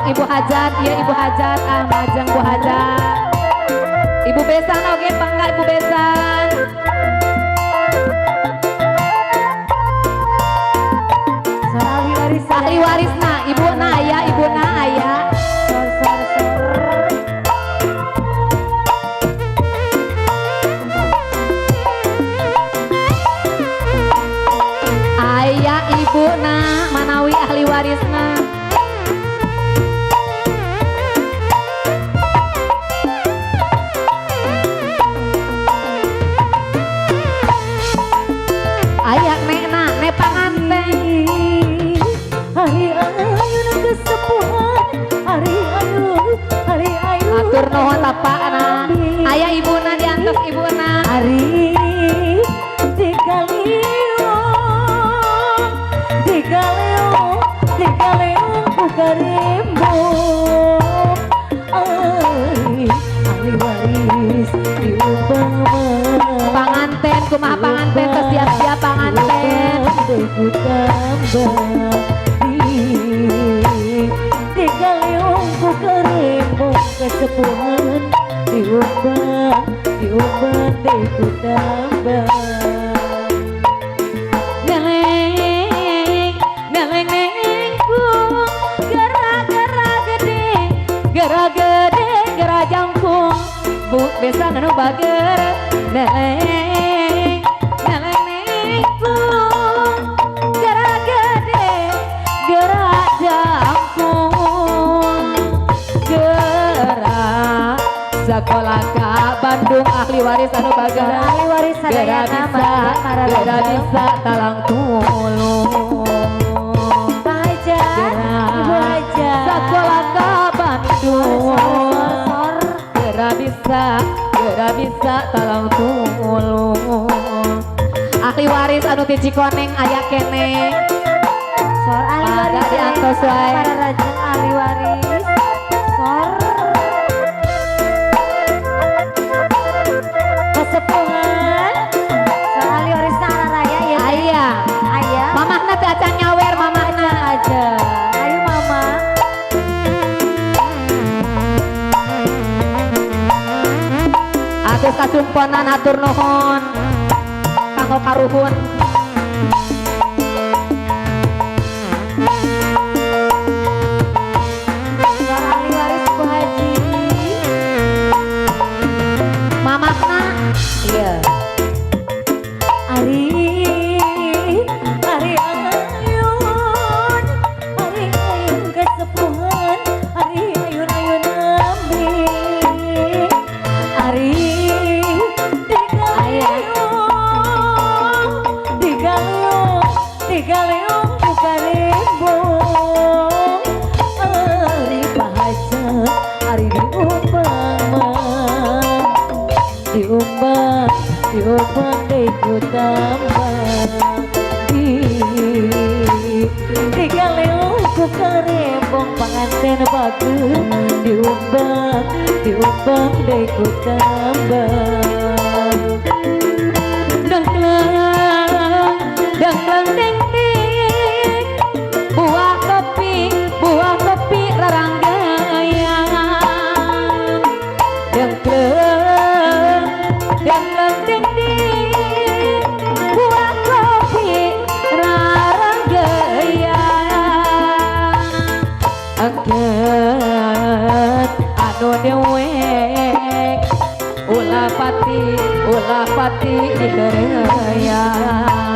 Ibu Hajat ya, Ibu Hajat, ah, majeng Bu Hajat. Ibu Besan oge pangga, Ibu Besan. Sor ahli waris. Ahli warisna, ibu na aya, ibu na aya. Sor, sor, sor. Aya ibu na manawi ahli warisna. Aya nekna, ne panganten. Ari ayun kesepuhan, ari ayun, ari ayun. Atur nuhun tapakna. Aya ibuna, diantos ibuna. Ari digaliung, digaliung, digaliung ku karimbung. Ari ahli waris diumbang. Panganten kumaha panganten, tos siap-siap panganten? Ku tambah di digaliung ku karimbung kesepuhan diumbang, diumbang deui ku tambah. Neleng, neleng nengkung, gara-gara gede, gara gede, gara jangkung. Bu Besan anu bager. Neleng, neleng nengkung, gara gede, gara jangkung. Gera sekolah ka Bandung, ahli waris anu bager. Ahli waris Gera sadayana bisa, para gera bisa talang tulung. Pak Hajar, Ibu Hajar. Sekolah ke Bandung. Sor, sor, sor. Gera bisa, gera bisa talang tulung. Ahli waris anu ti Cikoneng aya keneh. Sor ahli Mangga waris diantos wae. Para rajeng ahli waris. Sor. Kesepuhan. Sor ahli waris raya ya. Aya. Aya. Mamahna teu acan nyawer mamahna. Aja. Ayo, Mama. Atus kasumponan, hatur nuhun. Kanggo karuhun. Sor ahli waris Bu Haji. Mamahna. Iya. Ari, ari ayun, ari ayun kesepuhan, ari ayun ayun ambi, ari digaliung, digaliung, digaliung ku karimbung, ari bahaja, ari diumbang mah diumbang, diumbang deui ku tambah di digaliung ku karembong panganten bager diumbang, diumbang deui ku tambah. Dengkleng, dengkleng ding ding, buah kopi, buah kopi raranggayan. Dengkleng, dengkleng ding ding, buah kopi raranggayan. Angkat anu dewek, ulah pati, ulah pati dikereyan.